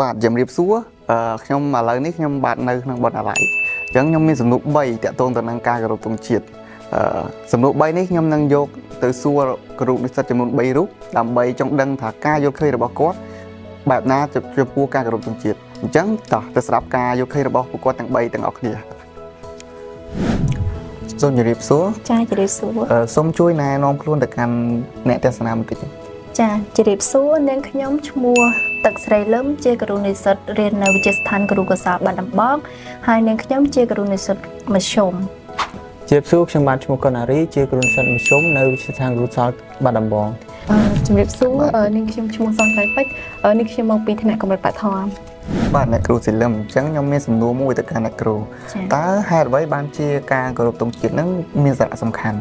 បាទជំរាបសួរអឺខ្ញុំឥឡូវនេះខ្ញុំបាទនៅក្នុងបណ្ណាល័យអញ្ចឹងខ្ញុំមានសំណួរ3តាក់ទងទៅនឹងការគោរពទង់ជាតិអឺសំណួរ3នេះខ្ញុំនឹងយកទៅសួរគ្រូនិស្សិតចំនួន3រូបដើម្បីចង់ដឹងថាការយល់ឃើញរបស់គាត់បែបណាចំពោះការគោរពទង់ជាតិអញ្ចឹងតោះទៅស្ដាប់ការយល់ឃើញរបស់ពួកគាត់ទាំង3ទាំងអស់គ្នាសូមជម្រាបសួរ ចាជម្រាបសួរ អឺសូមជួយណែនាំខ្លួនទៅកាន់អ្នកទស្សនាបន្តិច ចាជម្រាបសួរនាងខ្ញុំឈ្មោះទឹកស្រីលឹមជាគ្រូនិស្សិតរៀននៅវិទ្យាស្ថានគ្រូកោសលបាត់ដំបងហើយនាងខ្ញុំជាគ្រូនិស្សិតមធ្យម ជម្រាបសួរខ្ញុំបាទឈ្មោះកុណារីជាគ្រូនិស្សិតមធ្យមនៅវិទ្យាស្ថានគ្រូសាលបាត់ដំបង ជំរាបសួរនាងខ្ញុំឈ្មោះសនត្រៃពេជ្រនាងខ្ញុំមកពីថ្នាក់កម្រិតបឋម បាទអ្នកគ្រូសិលឹមអញ្ចឹងខ្ញុំមានសំណួរមួយទៅកាន់អ្នកគ្រូ ចា តើហេតុអ្វីបានជាការគោរពទង់ជាតិនឹងមានសារៈសំខាន់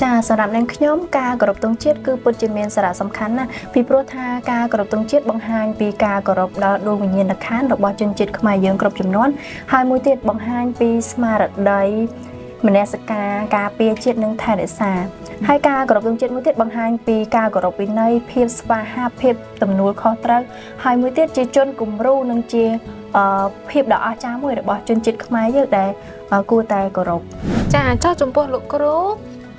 ចាសម្រាប់នាងខ្ញុំការគោរពទង់ជាតិគឺពិតជាមានសារៈសំខាន់ណាស់ពីព្រោះថាការគោរពទង់ជាតិបង្ហាញពីការគោរពដល់ដួងវិញ្ញាណក្ខន្ធរបស់ជនជាតិខ្មែរយើងគ្រប់ចំនួនហើយមួយទៀតបង្ហាញពីស្មារតីមនសិការការពារជាតិនិងថែរក្សាហើយការគោរពទង់ជាតិមួយទៀតបង្ហាញពីការគោរពវិន័យភាពស្វាហាប់ភាពទំនួលខុសត្រូវហើយមួយទៀតជាជនគំរូនិងជាភាពដ៏អស្ចារ្យមួយរបស់ជនជាតិខ្មែរយើងដែលគួរតែគោរព ចាចុះចំពោះលោកគ្រូ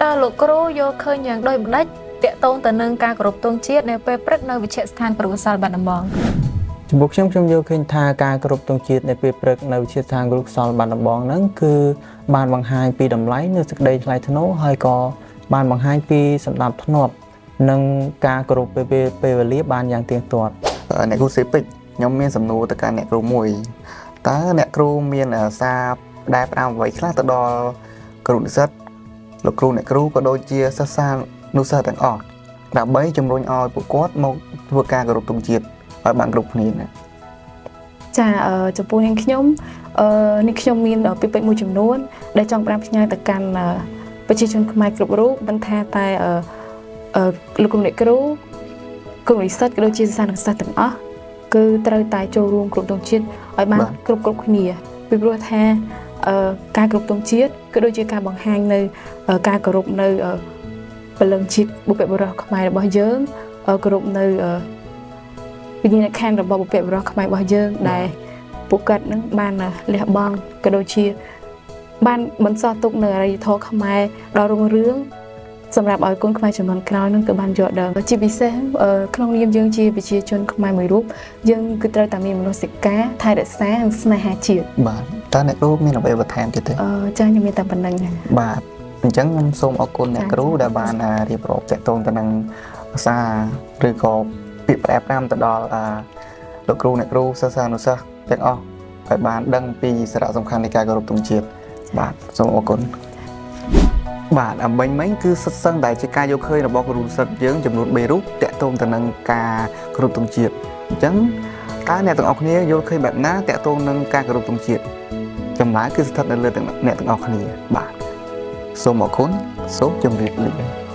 តើលោកគ្រូយល់ឃើញយ៉ាងដូចម្ដេចតាក់ទងទៅនឹងការគោរពទង់ជាតិនៅពេលព្រឹកនៅវិទ្យាស្ថានគ្រូកោសលបាត់ដំបង ចំពោះខ្ញុំខ្ញុំយល់ឃើញថាការគោរពទង់ជាតិនៅពេលព្រឹកនៅវិទ្យាស្ថានគ្រូកសលបាត់ដំបងហ្នឹងគឺបានបង្ហាញពីតម្លៃនិងសេចក្តីថ្លៃថ្នូរហើយក៏បានបង្ហាញពីសន្តិភាពធ្នាប់និងការគោរពពេលពេលវេលាបានយ៉ាងទៀងទាត់ អ្នកគ្រូសេពេចខ្ញុំមានសំណួរទៅកាន់អ្នកគ្រូមួយតើអ្នកគ្រូមានសារដែលផ្ដាំអ្វីខ្លះទៅដល់គ្រូនិស្សិតលោកគ្រូអ្នកគ្រូក៏ដូចជាសិស្សានុសិស្សទាំងអស់ដើម្បីជំរុញឲ្យពួកគាត់មកធ្វើការគោរពទង់ជាតិឲ្យបានគ្រប់គ្នាណា ចាចំពោះនាងខ្ញុំនាងខ្ញុំមានពាក្យពេចន៍មួយចំនួនដែលចង់ផ្ដាំផ្ញើទៅកាន់ប្រជាជនខ្មែរគ្រប់រូបមិនថាតែលោកគ្រូអ្នកគ្រូគ្រូនិស្សិតក៏ដូចជាសិស្សានុសិស្សទាំងអស់គឺត្រូវតែចូលរួមគ្រប់ទង់ជាតិឲ្យបានគ្រប់គ្រប់គ្នាពីព្រោះថាការគ្រប់ទង់ជាតិក៏ដូចជាការបង្ហាញនៅការគោរពនៅព្រលឹងជាតិបុព្វបុរសខ្មែររបស់យើងគោរពនៅវិញ្ញាណក្ខន្ធរបស់បុព្វបុរសខ្មែររបស់យើងដែលពួកគាត់នឹងបានលះបង់ក៏ដូចជាបានបន្សល់ទុកនៅអរិយធម៌ខ្មែរដ៏រុងរឿងសម្រាប់ឲ្យកូនខ្មែរជំនាន់ក្រោយនឹងក៏បានយល់ដឹងជាពិសេសក្នុងនាមយើងជាប្រជាជនខ្មែរមួយរូបយើងគឺត្រូវតែមានមនសិការថែរក្សានិងស្នេហាជាតិ បាទតើអ្នកគ្រូមានអ្វីបន្ថែមទៀតទេ ចាខ្ញុំមានតែប៉ុណ្្នឹងទេ បាទអញ្ចឹងខ្ញុំសូមអរគុណអ្នកគ្រូដែលបានរៀបរាប់តាក់ទងទៅនឹងសារឬក៏ពាក្យផ្ដែផ្ដាំទៅដល់លោកគ្រូអ្នកគ្រូសិស្សានុសិស្សទាំងអស់ឲ្យបានដឹងពីសារៈសំខាន់នៃការគោរពទង់ជាតិបាទសូមអរគុណបាទអំបញ្ញមិញគឺសិតសឹងដែលជាការយកឃើញរបស់គ្រូសិស្សយើងចំនួន3រូបតាក់ទងទៅនឹងការគោរពទង់ជាតិអញ្ចឹងតើអ្នកទាំងអស់គ្នាយល់ឃើញបែបណាតាក់ទងនឹងការគោរពទង់ជាតិចម្លើយគឺស្ថិតនៅលើអ្នកទាំងអស់គ្នាបាទសូមអរគុណសូមជម្រាបលា។